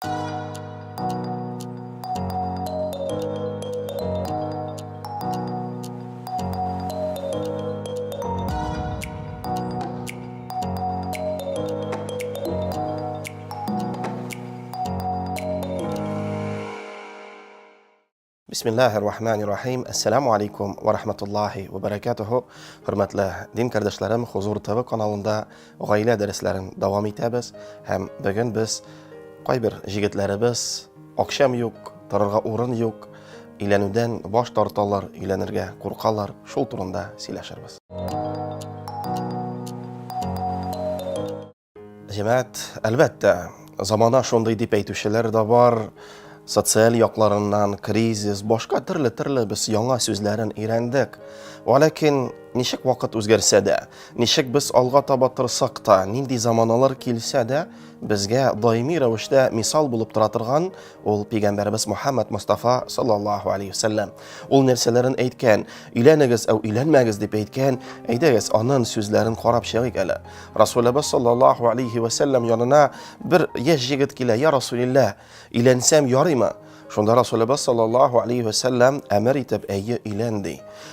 Бисмиллахи рахмани рахим. Ассаламу алейкум ва рахматуллахи ва баракатуху. Хөрмәтле дин кардәшләрем, Хузур ТВ каналында гаилә дәресләрен дәвам итәбез. Һәм бүген без кайбер җегетләребез акчам юк, торырга урын юк, өйләнүдән баш тарталар, өйләнергә куркалар. Шул турында сөйләшербез. Җәмәгать, әлбәттә, замана шундый дип әйтүчеләр дә бар. Социаль якларыннан кризис, башка төрле-төрле без яңа сүзләрен өйрәндек. Вәләкин ничек вакыт үзгәрсә дә, ничек без алга таба торсак та, нинди заманалар килсә дә, безгә даими рәвештә мисал булып тора торган ул пәйгамбәребез Мухаммад Мустафа саллаллаһу алейхи вәсәлләм. Ул нәрсәләрен әйткән, өйләнегез, әү өйләнмәгез дип әйткән, әйдәгез, анын сүзләрен карап чыгыйк әле. Расулыбыз саллаллаһу алейхи вә сәлләм янына бер яшь җегет килә, я Расулилла, өйләнсәм ярыймы? Шунда Расулыбыз саллаллаһу алейхи вә сәлләм әмер итеп, әйе, өйлән ди.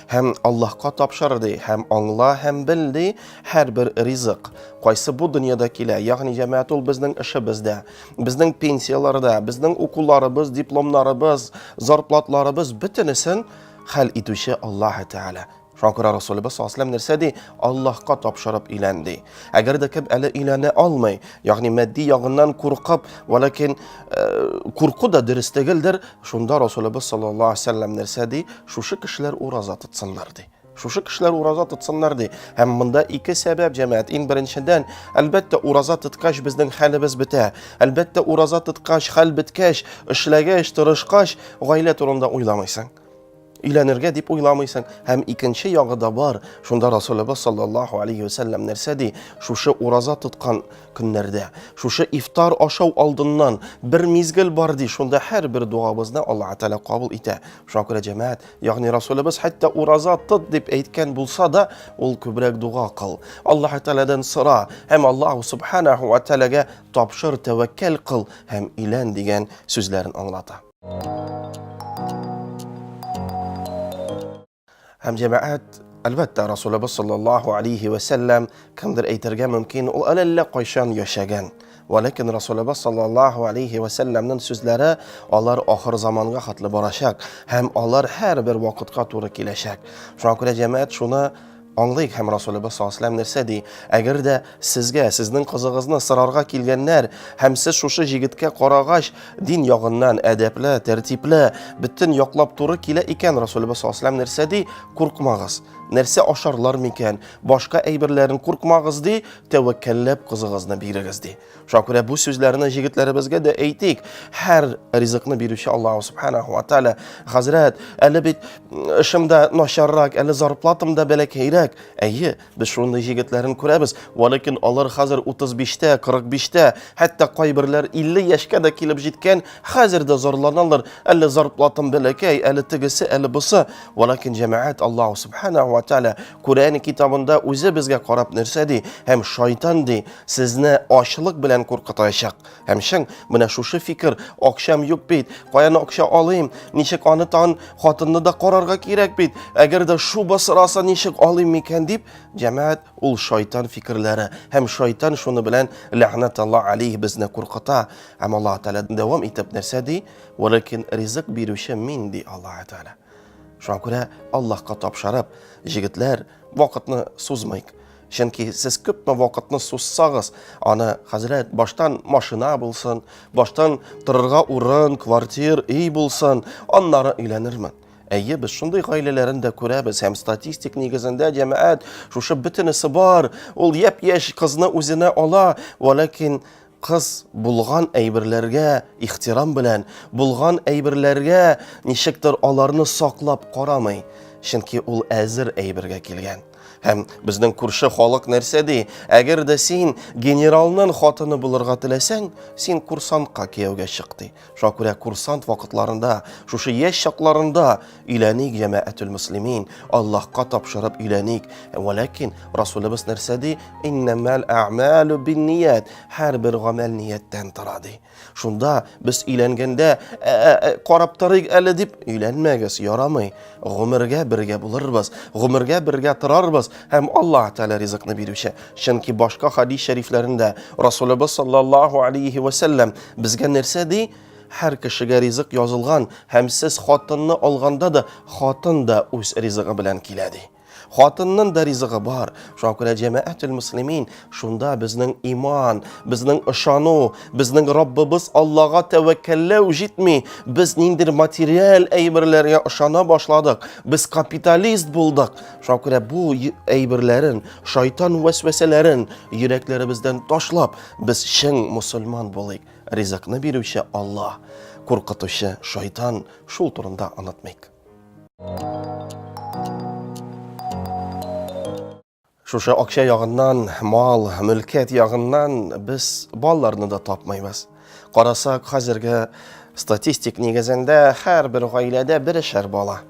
Һәм Аллаһка тапшыр ди, һәм аңла һәм бел ди, һәрбер ризык, кайсы бу дөньяда килә, ягъни җәмәгать ул безнең эшебездә, безнең пенсияләрдә, безнең укуларыбыз, дипломнарыбыз, зарплатларыбыз бөтенесен хәл итүче Аллаһ Тәгалә. Шуңа күрә Расулыбыз саллаллаһу алейһи нәрсә ди? Аллаһка тапшырып өйлән ди. Әгәр дә кем әле өйләнә алмый, ягъни матди ягыннан куркып, вәләкин э, курку да дөрес түгелдер, шунда Расулыбыз саллаллаһу алейһи вәсәлләм нәрсә ди? Шушы кешеләр ураза тотсыннар ди. Шушы кешеләр ураза тотсыннар ди. Һәм монда ике сәбәп җәмәгать. Иң беренчедән, әлбәттә, ураза тоткач безнең хәлебез бетә. Әлбәттә, ураза тоткач, хәл беткәч, эшләгәч, тырышкач, гаилә турында уйламыйсың. Өйләнергә дип уйламыйсың. Һәм икенче ягы да бар. Шунда Расулыбыз саллаллаһу алейхи вәсәлләм нәрсә ди? Шушы ураза тоткан көннәрдә, шушы ифтар ашау алдыннан бер мизгел бар ди. Шунда һәрбер дуабызны Аллаһ Тәгалә кабул итә. Шуңа күрә җәмәгать, ягъни Расулыбыз хәтта ураза тот дип әйткән булса да, ул күбрәк дуга кыл. Аллаһ Тәгаләдән сора һәм Аллаһу субханаху ва тәгаләгә тапшыр, тәвәккәл кыл һәм өйлән дигән сүзләрен аңлата. Һәм җәмәгать, әлбәттә, Расулыбыз саллаллаһу алейхи вә сәлләм кемдер әйтергә мөмкин, ул әллә кайчан яшәгән. Вәләкин Расулыбыз саллаллаһу алейхи вә сәлләмнең сүзләре алар ахыр заманга хәтле барачак һәм алар һәрбер вакытка туры киләчәк. Шуңа күрә җәмәгать шуны Аңлыйк һәм Расулыбыз саллаллаһу алейһи нәрсә ди? Әгәр дә сезгә, сезнең кызыгызны сорарга килгәннәр һәм сез шушы җегеткә карагач, дин ягыннан әдәпле, тәртипле, бөтен яклап туры килә икән, Расулыбыз саллаллаһу алейһи нәрсә ди? Куркмагыз. Нәрсә ашарлар микән? Башка әйберләрен куркмагыз ди, тәвәккәлләп кызыгызны бирегез ди. Шуңа күрә бу сүзләрне җегетләребезгә дә әйтик. Һәр ризыкны бирүче Аллаһу субханаху ва тааля. Хәзрәт, әле бит эшем дә начаррак, әле зарплатам да бәләкәйрәк. Әйе, без шундый җегетләрен күрәбез. Вәләкин алар хәзер 35-тә, 45-тә, хәтта кайберләр 50 яшькә дә килеп җиткән, хәзер дә зарланалар. Әле зарплатам бәләкәй, әле тегесе, әле бусы. Вәләкин җәмәгать Аллаһу субханаху ва тааля Коръән китабында үзе безгә карап нәрсә ди? Һәм шайтан ди, сезне ачлык белән куркытачак. Һәм чын, менә шушы фикер, акчам юк бит, каян акча алыйм, ничек аны тагын хатынны да карарга кирәк бит, әгәр дә шуба сораса ничек алыйм микән дип, җәмәгать, ул шайтан фикерләре. Һәм шайтан шуны белән ләгънәт Аллаһ алейһ безне куркыта. Һәм Аллаһ Тәгалә дәвам итеп нәрсә ди? Вәләкин ризык бирүче мин ди Аллаһ Тәгалә. Шуңа күрә Аллаһка тапшырып, җегетләр, вакытны сузмыйк. Чөнки сез күпме вакытны сузсагыз, аны хәзрәт баштан машина булсын, баштан торырга урын, квартир, өй булсын, аннары өйләнермен. Әйе, без шундый гаиләләрен дә күрәбез һәм статистик нигезендә җәмәгать шушы бөтенесе бар. Ул япь-яшь кызны үзенә ала, вәләкин кыз булган әйберләргә ихтирам белән, булган әйберләргә ничектер аларны саклап карамый, чөнки ул әзер әйбергә килгән. Һәм безнең күрше халык нәрсә ди? Әгәр дә син генералның хатыны булырга теләсәң, син курсантка кияүгә чык ди. Шуңа күрә курсант вакытларында, шушы яшь чакларында өйләник, җәмәгатүл мөслимин, Аллаһка тапшырып өйләник. Вәләкин Расулыбыз нәрсә ди? Иннәмәл әгъмалу бинният. Һәрбер гамәл нияттән тора ди. Шунда без өйләнгәндә ә, ә, ә, карап торыйк әле дип өйләнмәгез, ярамый. Гомергә бергә булырбыз, гомергә бергә торарбыз һәм Аллаһ Тәгалә ризыкны бирүче. Чөнки башка хадис шәрифләрендә Расулыбыз саллаллаһу алейхи ва сәлләм безгә нәрсә ди? Һәр кешегә ризык язылган һәм сез хатынны алганда да хатын да үз ризыгы белән килә ди. Хатынның да ризыгы бар. Шуңа күрә җәмәгател муслимин, шунда безнең иман, безнең ышану, безнең Раббыбыз Аллага тәвәккәлләү җитми. Без ниндидер материаль әйберләргә ышана башладык. Без капиталист булдык. Шуңа күрә бу әйберләрен, шайтан вәсвәсәләрен йөрәкләребездән ташлап, без чын мусульман булыйк. Ризыкны бирүче Алла, куркытучы шайтан, шул турында онытмыйк. Шушы акча ягыннан, мал, мөлкәт ягыннан без балаларны да тапмыйбыз. Карасак, хәзерге статистик нигезендә һәрбер гаиләдә берешәр бала.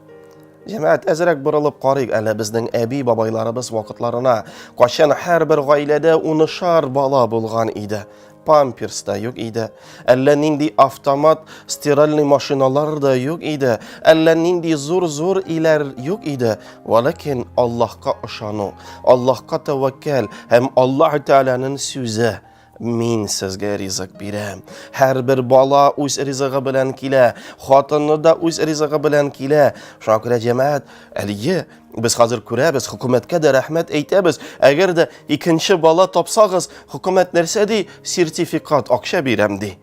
Җәмәгать, әзрәк борылып карыйк әле безнең әби-бабайларыбыз вакытларына. Кайчан һәрбер гаиләдә унышар бала булган иде. Памперс та юк иде. Әллә нинди автомат стиральный машиналар да юк иде. Әллә нинди зур-зур иләр юк иде. Вәләкин Аллаһка ышану, Аллаһка тәвәккәл һәм Аллаһ Тәгаләнең сүзе Мин сезгә ризык бирәм. Һәрбер бала үз ризыгы белән килә, хатыны да үз ризыгы белән килә. Шуңа күрә җәмәгать, әлеге Без хәзер күрәбез, хөкүмәткә дә рәхмәт әйтәбез. Әгәр дә икенче бала тапсагыз, хөкүмәт нәрсә ди? Сертификат, акча бирәм ди.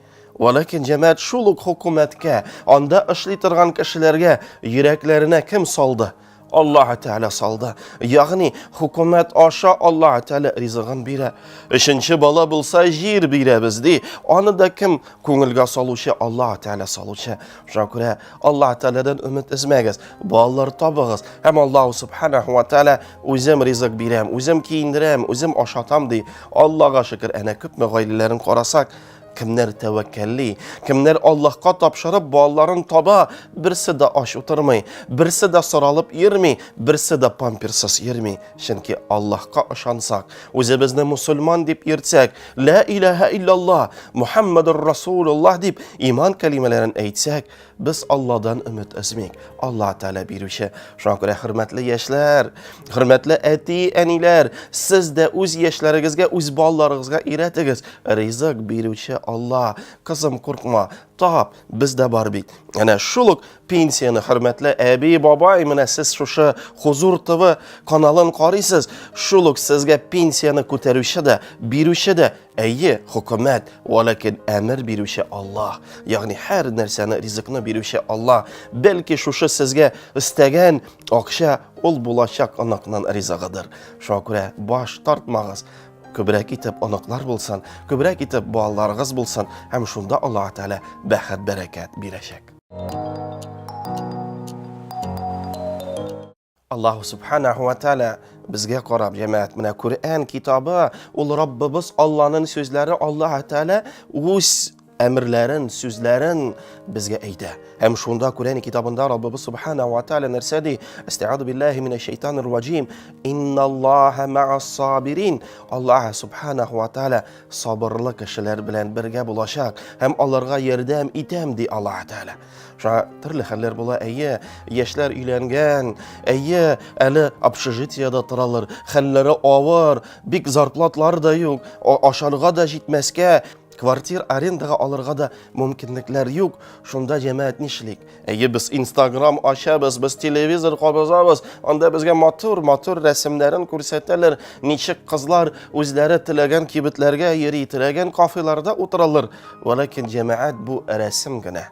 Вәләкин җәмәгать шул ук хөкүмәткә, анда эшли торган кешеләргә йөрәкләренә кем салды? Аллаһ Тәгалә салды. Ягъни хөкүмәт аша Аллаһ Тәгалә ризыгын бирә. Өченче бала булса җир бирәбез ди. Аны да кем күңелгә салучы? Аллаһ Тәгалә салучы. Шуңа күрә Аллаһ Тәгаләдән өмет өзмәгез. Балалар табыгыз. Һәм Аллаһ Субханаху ва Тәгалә үзем ризык бирәм, үзем киендерәм, үзем ашатам ди. Аллаһга шөкер, әнә күпме гаиләләрен карасак, кемнәр тәвәккәлли, кемнәр Аллаһка тапшырып балаларын таба, берсе дә ач утырмый, берсе дә соралып йөрми, берсе дә памперсыз йөрми. Чөнки Аллаһка ышансак, үзебезне мусульман дип йөртсәк, Лә иләһә иллаллаһ, Мухаммадур Расулуллаһ дип иман кәлимәләрен әйтсәк, без Алладан өмет өзмик. Алла Тәгалә бирүче. Шуңа күрә хөрмәтле яшьләр, хөрмәтле әти-әниләр, сез дә үз яшьләрегезгә, үз балаларыгызга өйрәтегез. Ризык бирүче Алла. Кызым, куркма, тап, без дә бар бит. Әнә шул ук пенсияне, хөрмәтле әби, бабай, менә сез шушы Хузур ТВ каналын карыйсыз, шул ук сезгә пенсияне күтәрүче дә, бирүче дә, әйе, хөкүмәт, вәләкин әмер бирүче Аллаһ. Ягъни һәр нәрсәне, ризыкны бирүче Аллаһ. Бәлки шушы сезгә өстәгән акча ул булачак оныкның ризыгыдыр. Шуңа күрә баш тартмагыз. Күбрәк итеп оныклар булсын, күбрәк итеп балаларыгыз булсын һәм шунда Аллаһ Тәгалә бәхет, бәрәкәт бирәчәк. Аллаһу субханаху ва тааля безгә карап, җәмәгать, менә Коръән китабы, ул Раббыбыз Алланың сүзләре, Аллаһ Тәгалә үз әмерләрен, сүзләрен безгә әйтә. Һәм шунда Коръән китабында Раббыбыз субханаху ва тааля нәрсә ди? Әстәгъду биллаһи минәш шайтанир раҗим. Инналлаһа мәгас сабирин. Аллаһ субханаху ва тааля сабырлы кешеләр белән бергә булачак һәм аларга ярдәм итәм, ди Аллаһ Тәгалә. Шуңа төрле хәлләр була, әйе, яшьләр өйләнгән, әйе, әле общежитиедә торалар, хәлләре авыр, бик зарплатлары да юк, ашарга да җитмәскә, квартир арендага алырга да мөмкинлекләр юк. Шунда җәмәгать нишлик? Әйе, без Инстаграм ачабыз, без телевизор кабызабыз, анда безгә матур-матур рәсемнәрен күрсәтәләр, ничек кызлар үзләре теләгән кибетләргә йөри, теләгән кафеларда утыралар. Вәләкин җәмәгать бу рәсем генә.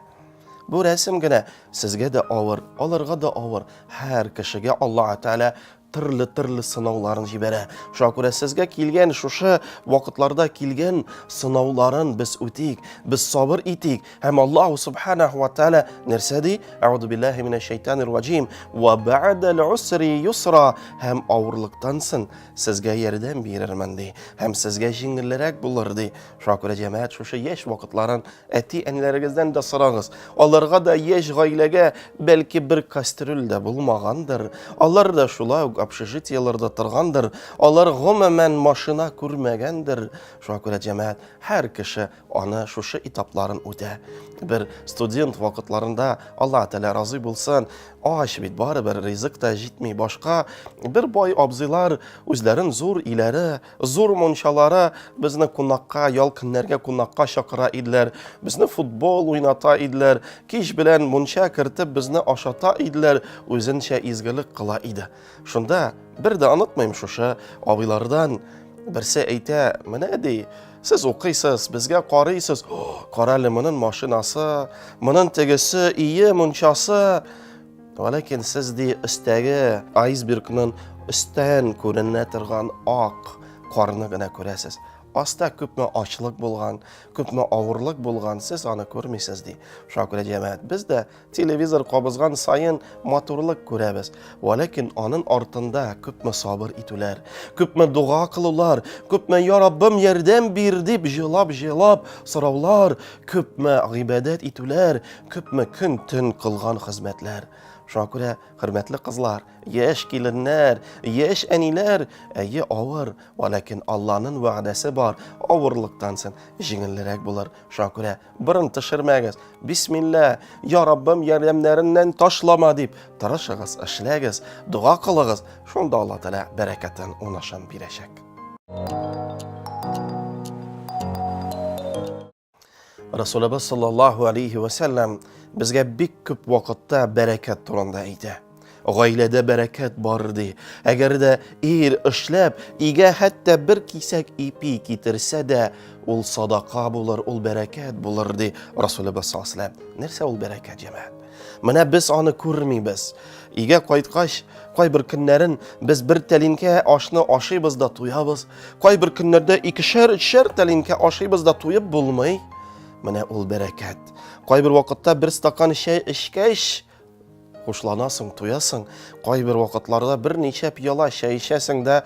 Бу рәсем генә. Сезгә дә авыр, аларга да авыр. Һәр кешегә Аллаһ Тәгалә төрле-төрле сынауларын җибәрә. Шуңа күрә сезгә килгән шушы вакытларда килгән сынауларын без үтик, без сабыр итик. Һәм Аллаһу субханаху ва тааля нәрсә ди? Әгъуду биллаһи минәш шайтанир раҗим. Ва бәгъдәл усри юсра. Һәм авырлыктан соң сезгә ярдәм бирермен ди. Һәм сезгә җиңелрәк булыр ди. Шуңа күрә җәмәгать шушы яшь вакытларын әти-әниләрегездән дә сорагыз. Аларга да яшь гаиләгә бәлки бер кастрюль дә булмагандыр. Алар да шулай ук общежитиеләрдә торгандыр. Алар гомумән машина күрмәгәндер. Шуңа күрә җәмәгать һәр кеше аны шушы этапларын үтә. Бер студент вакытларында Аллаһ Тәгалә разый булсын, ач бит барыбер ризык та җитми башка. Бер бай абзыйлар үзләрен зур иләре, зур мунчалары безне кунакка, ял көннәргә кунакка чакыра иделәр. Безне футбол уйната иделәр. Кич белән мунча кертеп безне ашата иделәр. Үзенчә изгелек кыла иде. Шунда бер дә онытмыйм шушы абыйлардан берсе әйтә, менә ди, сез укыйсыз, безгә карыйсыз. Кара әле монын машинасы, монын тегесе, ие, мунчасы. Вәләкин сез ди өстәге айсбергның өстән күренә торган ак карны гына күрәсез. Аста күпме ачлык булган, күпме авырлык булган, сез аны күрмисез ди. Шуңа күрә җәмәгать, без дә телевизор кабызган саен матурлык күрәбез. Вәләкин анын артында күпме сабыр итүләр, күпме дога кылулар, күпме я Раббым ярдәм бир дип җылап-җылап сораулар, күпме гыйбадәт итүләр, Күпме көн-төн кылган хезмәтләр. Шуңа күрә, хөрмәтле кызлар, яшь киленнәр, яшь әниләр, әйе, авыр, вәләкин Алланың вәгъдәсе бар, авырлыктан соң җиңелрәк булыр. Шуңа күрә, борын төшермәгез. Бисмилла, я Раббым, ярдәмнәреннән ташлама дип, тырышыгыз, эшләгез, дога кылыгыз. Шунда Алла Тәгалә бәрәкәтен, унышын бирәчәк. Расулыбыз саллаллаху алейхи ва сәлләм безгә бик күп вакытта бәрәкәт турында әйтә. Гаиләдә бәрәкәт бар ди. Әгәр дә ир эшләп, игә хәтта бер кисәк ипи китерсә дә, ул садака булыр, ул бәрәкәт булыр ди Расулыбыз саллаллаху алейхи ва сәлләм. Нәрсә ул бәрәкәт, җәмәгать? Менә без аны күрмибез. Өйгә кайткач, кайбер көннәрен без бер тәлинкә ашны ашыйбыз да туябыз. Кайбер көннәрдә икешәр, өчәр тәлинкә ашыйбыз да туеп булмый. Менә ул бәрәкәт. Кайбер вакытта бер стакан чәй эчкәч, хушланасың, туясың. Кайбер вакытларда берничә пиала чәй эчәсең дә,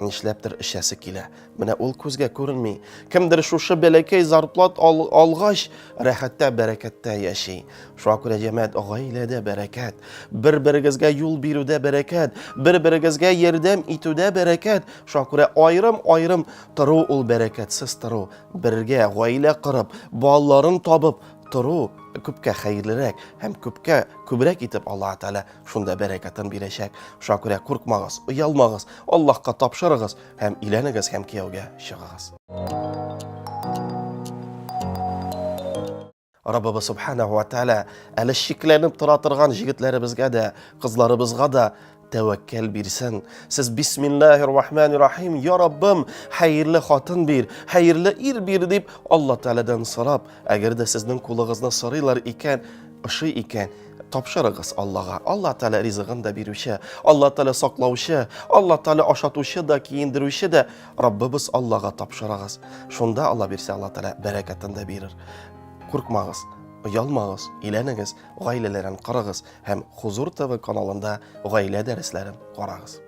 нишләптер эчәсе килә. Менә ул күзгә күренми. Кемдер шушы бәләкәй зарплат ал, алгач, рәхәттә, бәрәкәттә яши. Шуңа күрә җәмәгать гаиләдә бәрәкәт, бер-берегезгә юл бирүдә бәрәкәт, бер-берегезгә ярдәм итүдә бәрәкәт. Шуңа күрә аерым-аерым тору ул бәрәкәтсез тору. Бергә гаилә корып, балаларын табып тору күпкә хәерлерәк һәм күпкә күбрәк итеп Аллаһ Тәгалә шунда бәрәкәтен бирәчәк. Шуңа күрә куркмагыз, оялмагыз, Аллаһка тапшырыгыз һәм өйләнегез һәм кияүгә чыгыгыз. Раббыбыз Субханаху ва Тааля әле шикләнеп тора торган җегетләребезгә дә, кызларыбызга да тәвәккәл бирсен. Сез бисмиллахир рахманир рахим, я Раббым, хәерле хатын бир, хәерле ир бир дип Алла Таалядан сорап, әгәр дә сезнең кулыгызны сорыйлар икән, ошый икән, Тапшырыгыз Аллага. Алла Тәгалә ризыгын да бирүче, Алла Тәгалә саклаучы, Алла Тәгалә ашатучы да, киендерүче дә Раббыбыз Аллага тапшырыгыз. Шунда Алла бирсә, Алла Тәгалә бәрәкәтен дә бирер. Куркмагыз, оялмагыз, өйләнегез, гаиләләрен корыгыз һәм Хузур ТВ каналында гаилә дәресләрен карагыз.